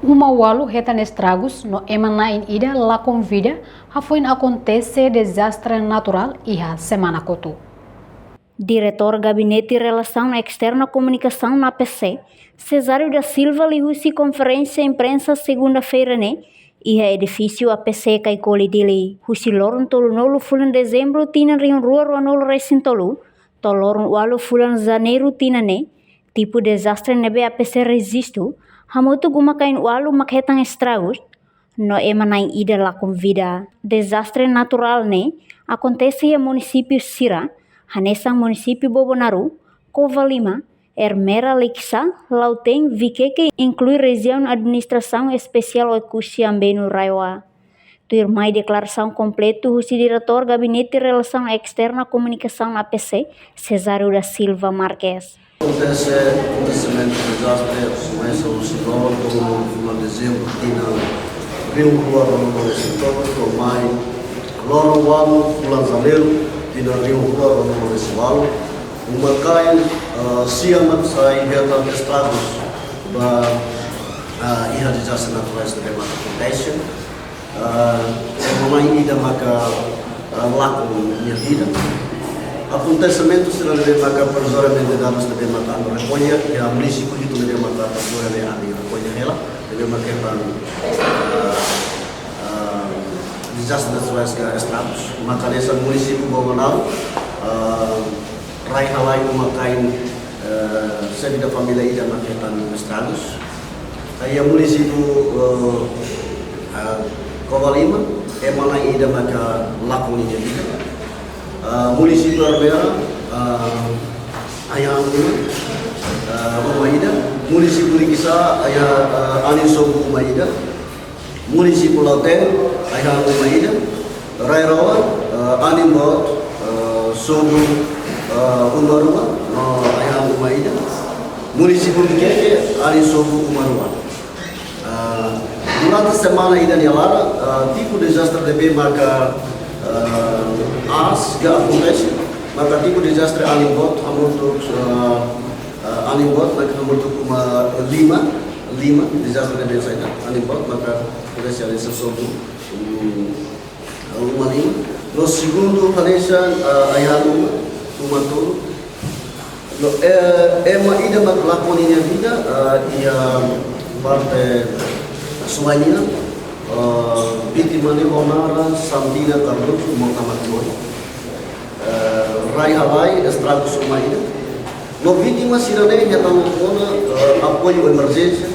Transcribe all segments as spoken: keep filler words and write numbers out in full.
Uma ualu hetan estragus no ema na'in ida lakon vida, hafoin akontese dezastre naturál iha semana kotuk. Diretór Gabinete Relasaun Esterna Komunikasaun A P C, Cesário da Silva, liuhusi konferénsia imprensa segunda-feira ne'e, iha edifísiu A P C Caicoli, Dili, husi loron tolunulu fulan Dezembru tinan rihun rua ruanulu resin tolu, to'o loron ualu fulan Janeiru tinan ne'e, tipu dezastre ne'ebé A P C rejistu, hamutuk uma-kain ualu mak hetan estragus, no ema na'in ida lakon vida. Dezastre naturál ne'e akontese iha munisípiu sira, hanesan munisípiu Bobonaro, Covalima, Ermera, Likisá, Lautém, Viqueque, inklui Rejiaun Administrasaun Espesiál Oekusi Ambenu, RAEOA. Tuirmai deklarasaun kompletu husi Diretór Gabinete Relasaun Esterna Komunikasaun A P C, Cesário da Silva Marques. Akontese akontesimentu dezastre, komesa husi loron tolunulu fulan Dezembru tinan rihun rua ruanulu resin tolu, to'o mai loron ualu fulan Janeiru tinan rihun rua ruanulu resin ualu. Uma-kain, eh, sia mak sai hetan estragus ba, eh, iha dezastre naturais ne'ebé mak akontese. Ah, ema na'in ida maka, ah, lakon nia vida. Akontesimentu sira ne'ebé maka provisoriamente dadus ne'ebé maka ami rekolla, iha munisípiu hitu ne'ebé maka provisoriamente ami rekolla hela, ne'ebé maka hetan, ah, ah, dezastre naturais ka estragus. Maka hanesan munisípiu Bobonaro, ah, rai halai uma-kain, eh, xefe da família ida maka hetan estragus. Iha munisípiu, eh, eh, Covalima, ema na'in ida maka lakon nia vida. Eh, munisípiu Ermera, eh, iha uma, eh, uma ida. Munisípiu Likisá, iha, eh, anin sobu uma ida. Munisípiu Lautém, iha uma ida. RAEOA, eh, anin boot, eh, sobu, eh, uma rua, no iha uma ida. Munisípiu Viqueque, anin sobu uma rua. Eh, durante semana ida nia laran, eh, tipu dezastre ne'ebé maka, eh, aas ka akontese, maka tipu dezastre anin boot, hamutuk, eh, eh, anin boot, maka hamutuk uma lima, lima, dezastre ne'ebé sai ida, anin boot, maka akontese hanesan sobu, mm, uma lima. No segundu hanesan, eh, iha uma, uma tolu. No, eh, ema ida mak lakon nia vida, eh, iha parte Suai nian, eh, vítima ne'e ho naran Sandina Cardoso, mota mati. Eh, rai halai, estragus uma ida. No vítima sira-ne'e hetan ona, eh, apoiu emerjénsia,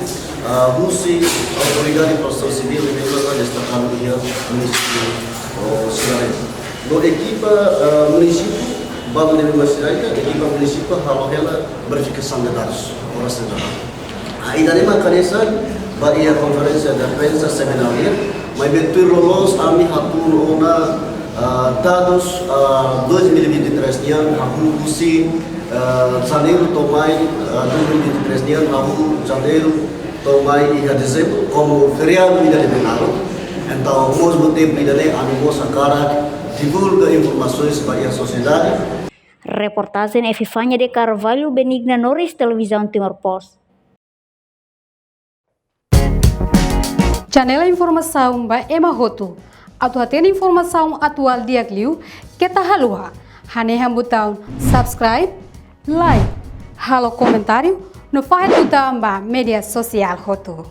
eh, husi Autoridade Protesaun Sivíl ne'ebé maka destakadu iha munisípiu, oh, sira-ne'e. No ekipa, eh, munisípiu, balu ne'ebé maka sira-ne'e, ekipa munisípiu halo hela verifikasaun de dadus, oras de dadus. Ah, ida-ne'e maka hanesan ba iha konferénsia de prensa semanál nian, maibé tuir loloos ami hatún ona, ah, dadus, ah, dois mil e vinte e três nian, hahú husi, ah, Janeiru to'o mai, ah, dois mil e vinte e três nian, hahú Janeiru to'o mai iha Dezembru, komu feriadu ida ne'ebé naruk. Entaun, mós ba tempu ida-ne'e, ami mós hakarak divulga informasoens ba iha sosiedade. Reportajen Epifania de Carvalho, Benigna Norris, Televizaun Timor Post. Janela informasaun ba ema hotu. Atu hatene informasaun atuál di'ak liu, keta haluha hanehan butaun subscribe, like, halo komentáriu, no fahe tutan ba média sosiál hotu.